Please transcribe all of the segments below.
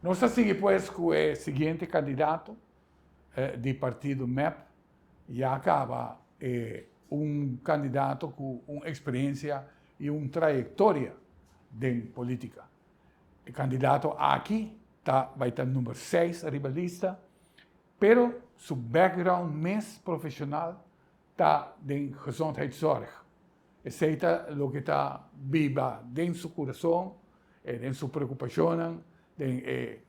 Nos ta sigui pues cu e siguiente candidato di partido mep. Ya caba e un candidato cu un experiencia y un trayectoria den politica. E candidato aki ta bay ta number seis ariba lista, pero su background mes profesional ta den gezondheidszorg. Esey ta loke ta biba den su curason, den su preocupacionnan, den e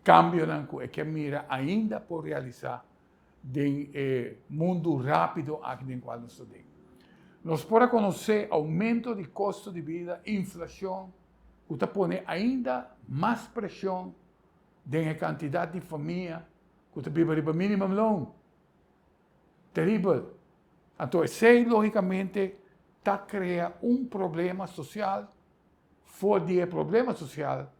cambionan cu e ke mira ainda por realisa den e mundu rápido aki den cual nos ta den. Nos por a conoce aumento di costo di bida, inflacion cu ta pone ainda mas presion den e cantidad di famia cu ta biba riba minimumloon. Teribel. Anto esey logicamente ta crea un problema social, for di e problema social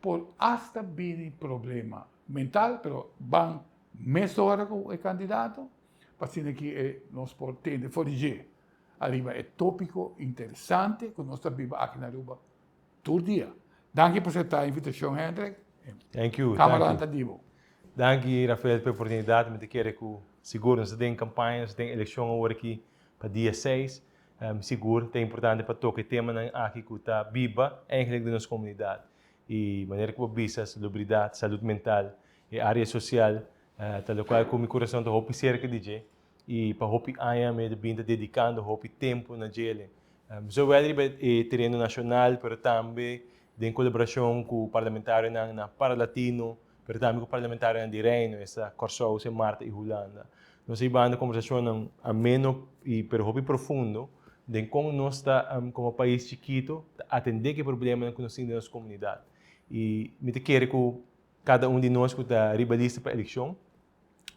por hasta bini problema mental, pero ban mesora cu e candidato pa asina ki e nos por tende for di dje ariba e topico interesante cu nos ta biba aki na Aruba tur dia. Danki pa acepta e invitacion, Hendrik. Thank you. Camara ta di bo. Danki, Rafael, pa e oportunidad. Mi ta kere cu sigur nos ta den campaña, nos ta den eleccion awor aki pa dia seis. Sigur ta importante pa toca e temanan aki cu ta biba eigenlijk den nos comunidad. Y manera cu bo bisa, salubridad, salud mental, e area social ta locual cu mi curason ta hopi cerca di dje y pa hopi aña mi ta bin ta dedicando hopi tempo na djele. Zowel riba e tereno nacional pero tambe den colaboracion cu parlamentarionan na Parlatino pero tambe cu parlamentarionan di Reino, esta Corsou, Sint Maarten y Hulanda. Nos a hibando conversacionnan ameno y pero hopi profundo den con nos ta como pais chikito ta atende cu e problemanan cu nos tin den nos comunidad. Y mi ta kere cu cada un di nos cu ta riba lista pa eleccion,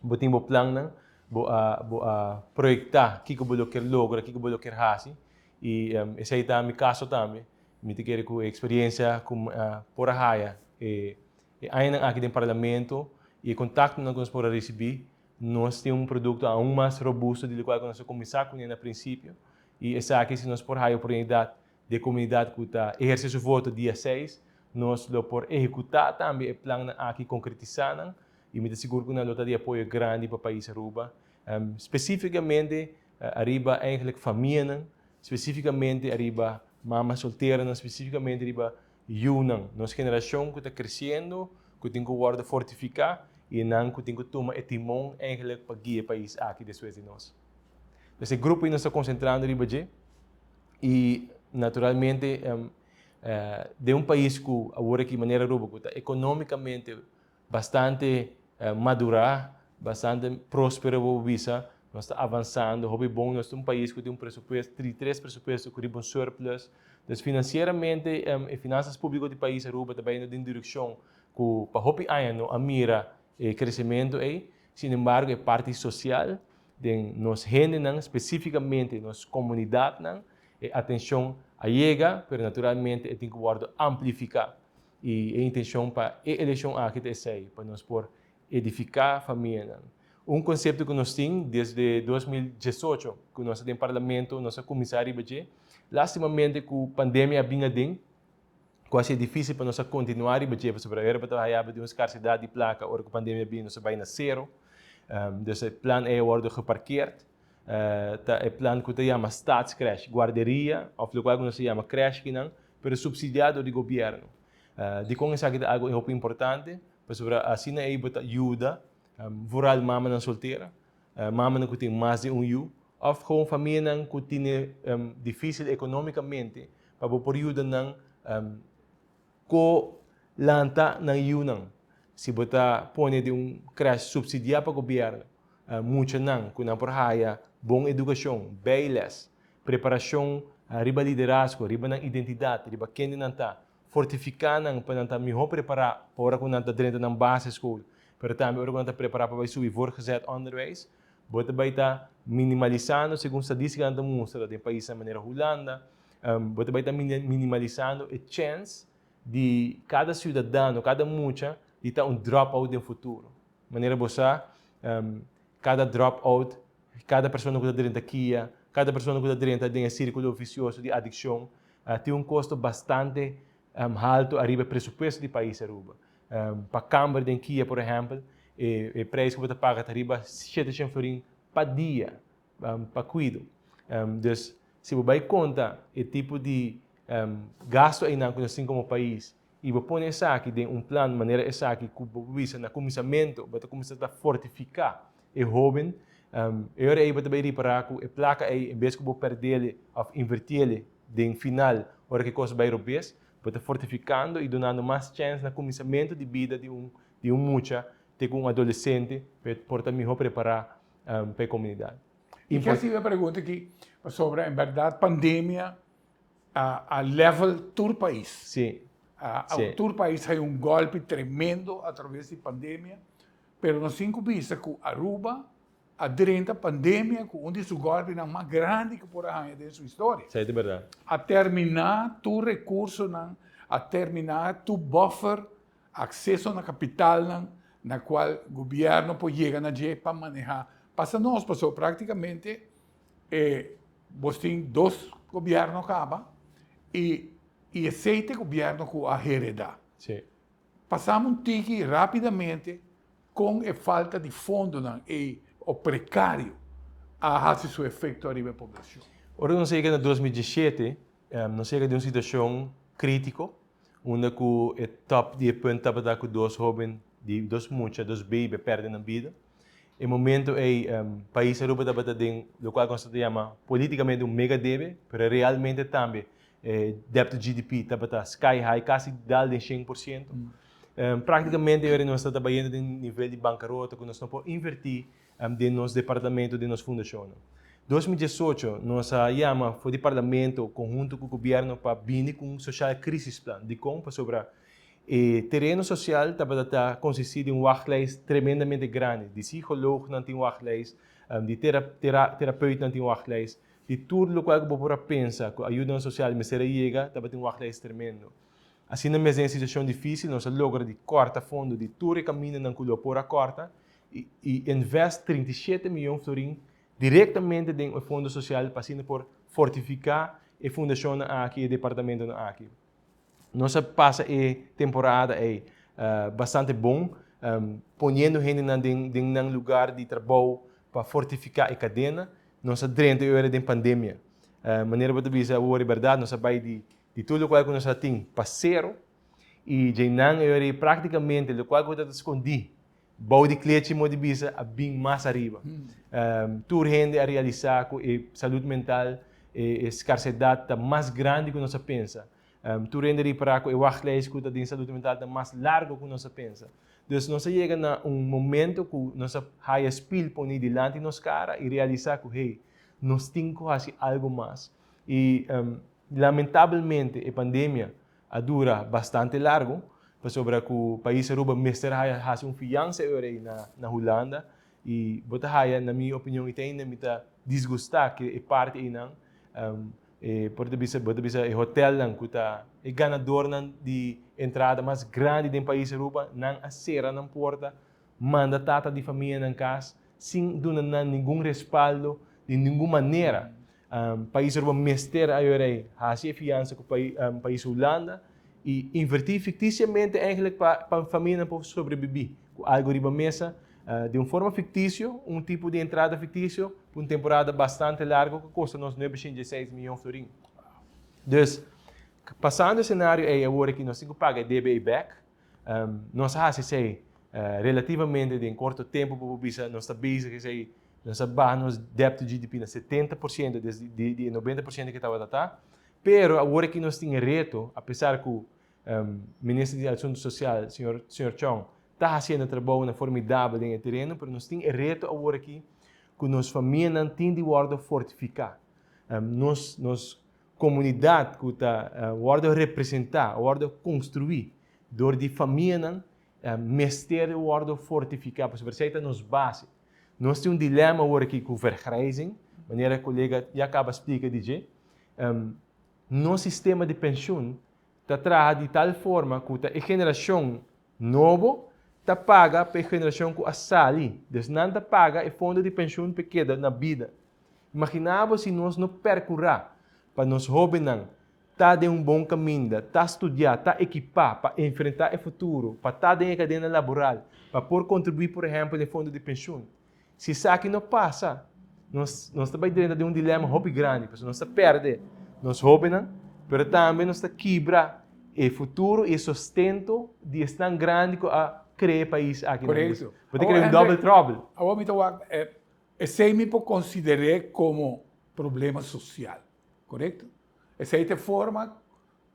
bo tin bo plannan, bo a bo a proyecta kico bo lo kier logra, kico bo lo kier haci y esey ta mi caso tambe. Mi ta kere cu e experiencia cu mi a por a haya e E añanan aki den Parlamento y e contactonan cu nos por a ricibi, nos tin un producto aun mas robusto di locual cu nos a cuminsa cune na principio y esaki si nos por haya oportunidad di e comunidad cu ta eherce su voto dia seis, nos lo por ehecuta tambe e plannan aki, concretisa nan y mi ta sigur cu nan lo ta di apoyo grandi pa pais Aruba, specificamente ariba eigenlijk famianan, specificamente ariba mama solteranan, specificamente riba Yunan, nos generashon ku ta kresiendo, ku tin ku wòrdu fortifiká i nan ku tin ku tuma e timon eigenlijk pa guia e pais aki despues di nos. Pues e grupo ei nos ta konsentrando riba dje i naturalmente den un pais ku awor aki manera Aruba ku ta ekonómikamente Bastante madurá, bastante próspero bo por bisa. Nos ta avansando hopi bon. Nos ta un pais ku tin un presupuesto, tri tres presupuesto ku riba un surplus. Dus finansieramente e finansas públiko di pais Aruba ta bayendo den direkshon ku pa hopi aña no a mira e kresementu ei. Sin embargo e parti sosial den nos hendenan, spesífikamente nos komunidatnan, e atenshon a yega, pero naturalmente e tin ku wòrdu amplifiká. I e intencion pa e eleccion aki ta esey, pa nos por edifica famianan. Un concepto cu nos tin desde 2018 cu nos ta den Parlamento, nos a cuminsa riba dje. Lastimamente cu pandemia a bin aden, cu a ser dificil pa nos a continua riba dje, pasobra awe ta haya di un scarcedad di placa, ora cu pandemia a bin nos a bay na cero. Dus e plan ey a wordo geparkeerd. Ta e plan cu ta yama Staatscrèche, guarderia of locual cu nos ta yama crèche kinan, pero subsidiá dor di gobièrnu. Dikon esaki ta algu hopi importante? Pasobra asina ei bo ta yuda vooral mamanan soltera, mamanan ku tin mas di un yu òf gewoon famianan ku tine difísil ekonómikamente pa bo por yuda nan ko lanta nan yunan. Si bo ta pone den un krèsh subsidiá pa gobièrnu muchanan ku nan por haya bon edukashon, bijles, Preparashon riba liderazgo, riba nan identidat, riba kende nan ta. Fortifiká nan pa nan ta mihó prepará pa ora ku nan ta drenta nan basisschool, pero tambe ora ku nan ta prepará pa bai subi voortgezet onderwijs. Bo ta bai ta minimalisando, segun stadístikanan ta mustra den paisnan manera Hulanda, bo ta bai ta minimalisando e chèns di kada siudadano, kada mucha di ta un drop-out den futuro. Manera bo sa, Kada drop out, kada persona ku ta drenta kia, kada persona ku ta drenta den e sirkulo visioso di adikshon, tin un kosto bastante haltu ariba e presupuesto di pais Aruba. Pa kamber den kia, por ehèmpel, e preis ku bo ta paga ta riba 700 florin pa dia pa kuido. Dus, si bo bai konta e tipo di gasto einan ku nos tin komo pais i bo pone esaki den un plan manera esaki ku bo bisa na kuminsamentu bo ta kuminsá ta fortifiká e hóben, e ora ei bo ta bai ripará ku e plaka ei en bes ku bo pèrd'el òf inverti'el den final ora ku e kos bai robes, bo ta fortifikando i dunando mas chèns na kuminsamentu di bida di un di un mucha te ku un adolesente pa e por ta mihó prepará pa e komunidat. Mi ke hasi e pregunta aki pasobra en bèrdat pandemia a level tur pais. Sí. A tur pais hay un golpe tremendo a traves di pandemia, pero nos tin cu bisa cu Aruba a drenta pandemia cu un di su golpenan mas grandi cu por a haya den su historia. Sí, ta berdad. A termina tur recursonan, a termina tur buffer, acceso na capitalnan na cual gobierno por yega na dje pa maneha. Pasa nos, pasobra practicamente E bos tin dos gobierno caba y y esey ta e gobierno cu a hereda. Sí. Pasamos un tiki rapidamente con e falta di fondonan ey o precario a haci su efecto ariba e poblacion. Ora nos a yega na 2017, nos a yega den un situacion critico unda cu e top di e punt tabata cu dos hoben di dos mucha, dos baby a perde nan bida. E momento ei pais Aruba tabata den locual cu nos ta yama politicamente un mega debe, pero realmente tambe e debt to GDP tabata sky high, casi dal den 100%. Practicamente ora nos tabata bayendo den nivel di bancarota cu nos no por inverti den nos departamento, den nos fundacionnan. 2018 nos a yama for di Parlamento conhunto cu Gobierno pa bini cu un Sociaal Crisisplan. Dicon? Pasobra e tereno social tabata ta consisti di un wachtlijst tremendamente grandi. Di psicoloognan tin wachtlijst, di terapeutnan tin wachtlijst, di tur locual cu bo por a pensa cu ayudanan social mester a yega tabatin un wachtlijst tremendo. Asina mes den e situacion dificil nos a logra di corta fondo di tur e camindanan cu lo por a corta y invest 37 miyon florin directamente den e fondo social pa asina por fortifica e fundacionnan aki, e departamentonan aki. Nos a pasa e temporada ei bastante bon, poniendo hendenan den den nan lugar di trabou pa fortifica e cadena. Nos a drenta e ora den pandemia. Manera bo ta bisa awor e berdad, nos a bay di di tur locual cu nos a tin pa cero y djeinan e ora ei practicamente locual cu ta scondi Bou di klechi mo di bisa a bin mas ariba. Tur hende a realisa ku e salud mental, e skarsedat ta mas grandi ku nos a pensa. Tur hende a ripara ku e wachtlijst ku ta den salud mental ta mas largo ku nos a pensa. Dus nos a yega na un momento ku nos a haya spil poni dilanti nos kara i realisa ku hey, nos tin ku hasi algo mas. I lamentabelmente e pandemia a dura bastante largo, pasobra cu pais Aruba mester haya haci un fiansa e ora ey na na Hulanda y bo ta haya na mi opinion y te ainda mi ta disgusta cu e parti eynan e por ta bisa bo ta bisa e hotelnan cu ta e ganadornan di entrada mas grandi den pais Aruba nan a cera nan porta manda tata di famia nan cas sin duna nan ningun respaldo di ningun manera. Pais Aruba mester ayorei hasi e fiansa ku pais Hulanda i invertí fiktisiamente eigenlijk pa pa famianan por sobrebibí ku algu riba mesa di un forma fiktisio, un tipo di entrada fiktisio pa un temporada bastante largu ku kosta nos 916 miyon florin. Dus, pasando e senario ei awor aki nos tin ku paga e debe ei bèk. Nos a hasi esei relativamente den korto tempu bo por bisa nos ta bezig esei. Nos a baha nos debt to GDP na 70% desde di di e 90% ke tabata ta. Pero awor aki nos tin e reto, apesar ku Minister di Asuntu Sosial, señor señor Chong, ta hasiendo trabounan formidabel den e tereno, pero nos tin e reto awor aki ku nos famianan tin di wòrdu fortifiká. Nos nos komunidat ku ta wòrdu representá, wòrdu konstruí dor di famianan mester wòrdu fortifiká pasobra esei ta nos base. Nos tin un dilema awor aki ku vergrijzing, manera e kolega ya kaba splika di dje. Nos sistema di penshun ta traha di tal forma ku ta e generashon nobo ta paga pa e generashon ku a sali. Dus nan ta paga e fondo di penshun pa e keda na bida. Imagina bo si nos no perkurá pa nos hóbennan. ta den un bon kaminda, ta studiá, ta ekipá pa enfrentá e futuro, pa ta den e kadena laboral, pa por kontribuí por ehèmpel den fondo di penshun. Si esaki no pasa, nos nos ta bai drenta den un dilema hopi grandi, pasobra nos ta pèrdè nos hóbennan, pero tambe nos ta kibra e futuro i e sostento di esnan grandi ku a krea e pais aki. Korekto. Bo ta krea un dòbel tròbel. Awor mi ta wak, esei mi por konsider'é komo problema sosial. Korekto? Esei ta e forma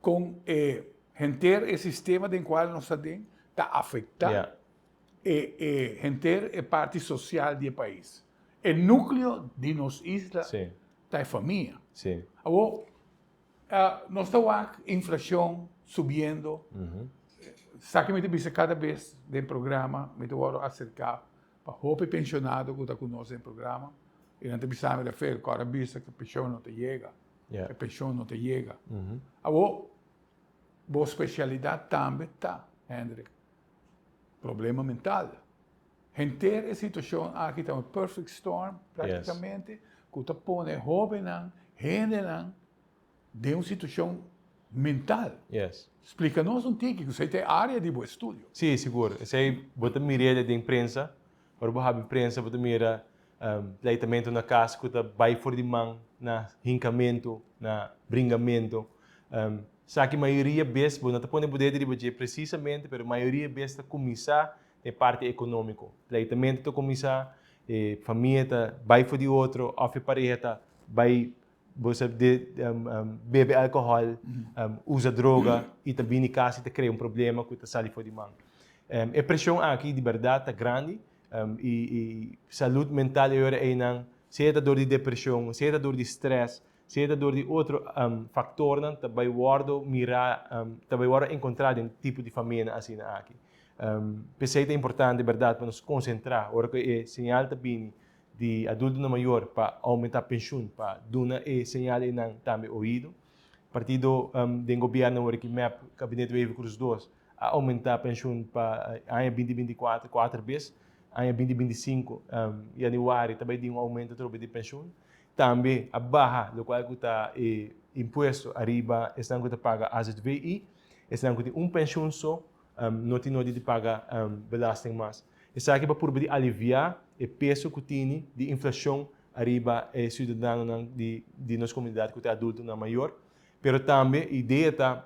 kon e henter e sistema den kual nos ta den ta afektá e e henter e parti sosial di e pais. E núkleo di nos isla ta e famia. Awor, nos ta wak inflashon subiendo. Sa ki mi ta bisa kada bes den programa, mi ta wòrdu aserká pa hopi penshonado ku ta ku nos den programa i nan ta bisa mi, Rafael, kòrda bisa ku e penshon no ta yega, e penshon no ta yega. Awor, bo spesialidat tambe ta, Hendrik, problema mental. Henter e situashon aki ta un perfect storm praktikamente ku ta pone hóbennan, hendenan den un situashon mental. Splika nos un tiki, ku esei ta e área di bo estudio. Sí, sigur. Esei bo ta mir'é den prensa. Ora bo habri prensa bo ta mira pleitamentu na kas ku ta bai for di man na hinkamentu, na bringamentu. Sa ki mayoria bes bo no ta pone bo dedo riba dje presisamente, pero mayoria bes ta kuminsá den parti ekonómiko. Pleitamentu ta kuminsá, e famia ta bai for di otro òf e pareha ta bai bo sa de bebe alkohòl, usa droga i ta bini kas i ta krea un problema ku ta sali for di man. E preshon aki di bèrdat ta grandi i salud mental e ora einan, sea ta dor di depreshon, sea ta dor di strès, sea ta dor di otro faktornan ta bai wòrdu mirá, ta bai wòrdu enkontrá den tipo di famianan asina aki. P'esei ta importante bèrdat pa nos konsentrá ora ku e señal ta bini di adultonan mayor pa oumentá penshun pa duna e señal einan tambe oido. Partido den gobièrnu awor aki mep, Gabinete Wever Croes dos, a oumentá penshun pa aña 2024 kuater bes. Aña 2025 yanüari ta bai di un oumento atrobe di penshun. Tambe a baha lokual ku ta e impuesto ariba esnan ku ta paga AZVI. Esnan ku tin un penshun so no tin nodi di paga belasting mas. Esaki pa purba di aliviá e peso ku tini di inflashon ariba e siudadanonan di nos komunidat ku ta e adultonan mayor. Pero tambe idea ta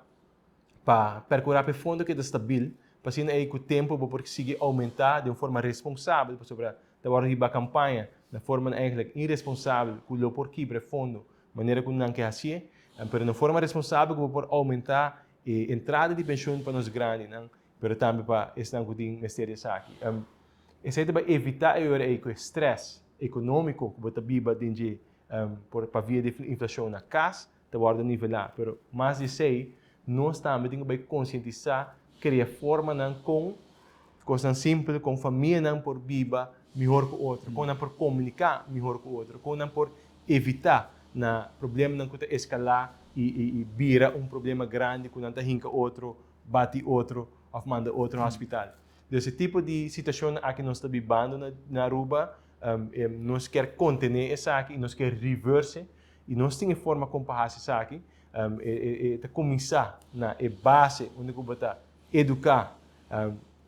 pa perkurá pa e fondo keda stabil, pa asina ei ku tempu bo por sigui oumentá den un forma responsabel, pasobra ta wòrdu hiba kampaña na formanan eigentlik iresponsabel ku lo por kibra e fondo manera ku nan ke hasié, pero na un forma responsabel ku bo por oumentá e entrada di penshun pa nos grandinan, pero tambe pa esnan ku tin mester di esaki. Esei ta bai evitá e ora ei ku e strès ekonómiko ku bo ta biba den dje por pa via di inflashon na kas ta wòrdu nivelá. Pero mas di esei, nos tambe tin ku bai konsientisá, krea formanan kon kosnan simpel, kon famianan por biba mihor ku otro, kon nan por komuniká mihor ku otro, kon nan por evitá na problemanan ku ta eskalá i bira un problema grandi ku nan ta hinka otro, bati otro òf manda otro hospital. Dus e tipo di situashonnan aki nos ta bibando na Aruba, nos kier kontené esaki i nos kier reverse i nos tin e forma kon pa hasi esaki. E ta kuminsá na e base unda ku bo ta eduká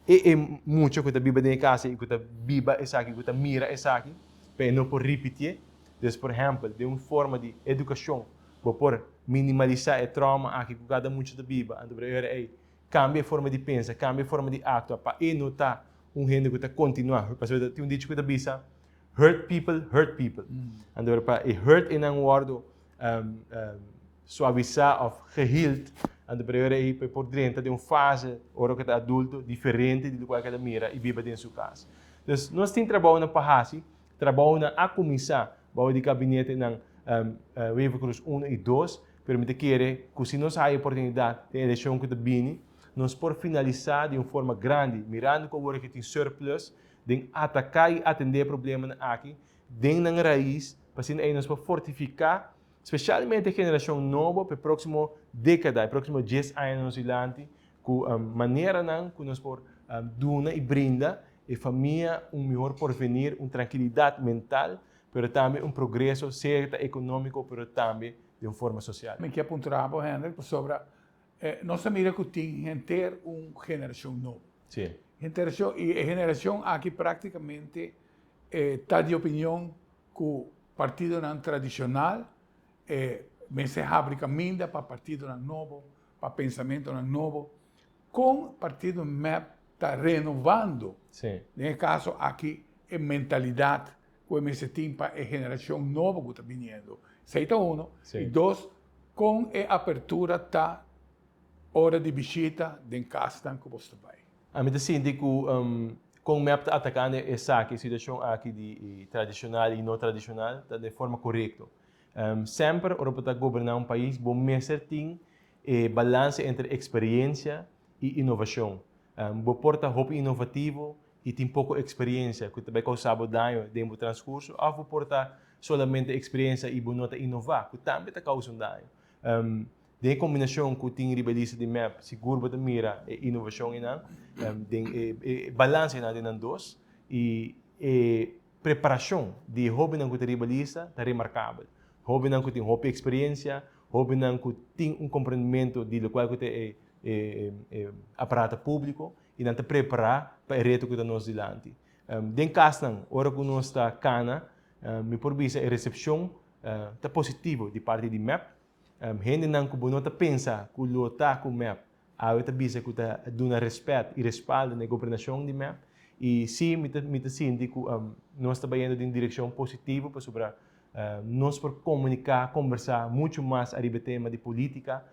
e e mucha ku ta biba den e kasa i ku ta biba esaki, ku ta mira esaki, pa e no por ripitié. Dus por ehèmpel, den un forma di edukashon bo por minimalisá e trauma aki ku kada mucha ta biba, anto por e ora ei kambia e forma di pensa, kambia e forma di aktua pa e no ta un hende ku ta kontinuá. Pasobra tin un dicho ku ta bisa, Hurt people hurt people. Anto pa e hurt einan wòrdu suavisá òf geheeld, anto por e ora ei por drenta den un fase ora ku e ta adulto diferente di lokual ku e ta mira i biba den su kas. Dus nos tin trabounan pa hasi, trabounan a kuminsá bou di gabinetenan Wever Croes uno i dos, pero mi ta kere ku si nos haya oportunidat den elekshon ku ta bini, nos por finalisá di un forma grandi, mirando ku awor aki tin surplus den ataká i atendé e problemanan aki den nan rais, pa asina ei nos por fortifiká spesialmente e generashon nobo pa e próksimo dékada, e próksimo dies aña nos dilanti, ku maneranan ku nos por duna i brinda e famia un mihor porvenir, un trankilidat mental, pero tambe un progreso, sea ta ekonómiko, pero tambe di un forma sosial. Mi ke puntra bo, Hendrik, pasobra nos ta mira ku tin henter un generashon nobo. Sí. Generashon, i e generashon aki praktikamente ta di opinion ku partidonan tradishonal mester habri kaminda pa partidonan nobo, pa pensamentonan nobo. Kon partido mep ta renovando, den e kaso aki, e mentalidat ku e mester tin pa e generashon nobo ku ta biniendo? Esei ta uno. I dos, kon e apertura ta ora di bishita den kasnan ku bos ta bai? Ami ta sinti ku kon mep ta atakando esaki, e situashon aki di tradishonal i no tradishonal, ta den forma korekto. Semper ora bo ta goberná un pais, bo mester tin E balanse entre eksperiencia i inovashon. Bo por ta hopi inovativo i tin poko eksperiencia ku ta bai kousa bo daño den bo transkurso òf bo por ta solamente eksperiencia i bo no ta inová ku tambe ta kousa un daño. Den e kombinashon ku tin riba e lista di mep sigur bo ta mira e inovashon einan den e balanse einan den nan dos i e preparashon di e hóbennan ku ta riba lista ta remarkabel. Hóbennan ku tin hopi eksperiencia, Hóbennan ku tin un komprendimentu di lokual ku ta e e aparato públiko i nan ta prepará pa e reto ku ta nos dilanti. Den kasnan, ora ku nos ta kana, mi por bisa e resepshon ta positivo di parti di mep. Hendenan ku bo no ta pensa ku lo ta ku mep, awe ta bisa ku ta duna rèspèt i respaldo na e gobernashon di mep. I sí, mi ta mi ta sinti ku nos ta bayendo den direkshon positivo pasobra Nos por komuniká, kombersá muchu mas ariba e tema di polítika,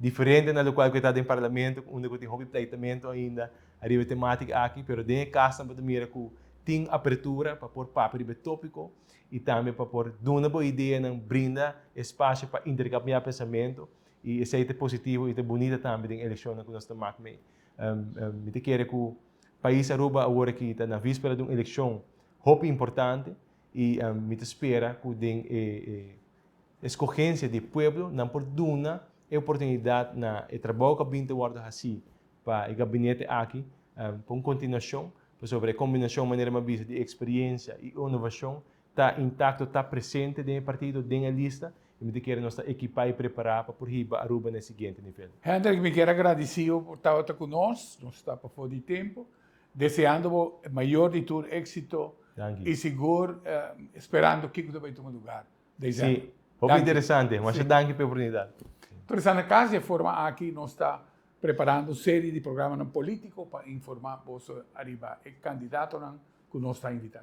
diferente na lokual ku e ta den parlamento unda ku tin hopi pleitamentu ainda ariba e temátika aki, pero den e kasnan bo ta mira ku tin apertura pa por papia riba e tópiko i tambe pa por duna bo ideanan, brinda espasio pa interkambiá pensamentu i esei ta positivo i ta bunita tambe den elekshonnan ku nos ta mak mei. Mi ta kere ku pais Aruba awor aki ta na víspera di un elekshon hopi importante I mi ta spera ku den e eskogensia di e pueblo nan por duna e oportunidat na e trabou ku a bin ta wòrdu hasí pa e gabinete aki pa un kontinuashon, pasobra e kombinashon manera mi a bisa di eksperiensia i inovashon ta intakto, ta presente den e partido, den e lista i mi ta kere nos ta ekipá i prepará pa por hiba Aruba na e siguiente nivel. Hendrik, mi kier a gradisí bo por tabata ku nos, nos ta pafó di tempu. Deseando bo e mayor di tur éxito y sigur esperando kico ta bay tuma lugar december. Sí, hopi interesante. Masha danki pa e oportunidad. Tur esnan na cas, di e forma aki nos ta preparando un serie di programanan politico pa informa boso ariba e candidatonan cu nos ta invita.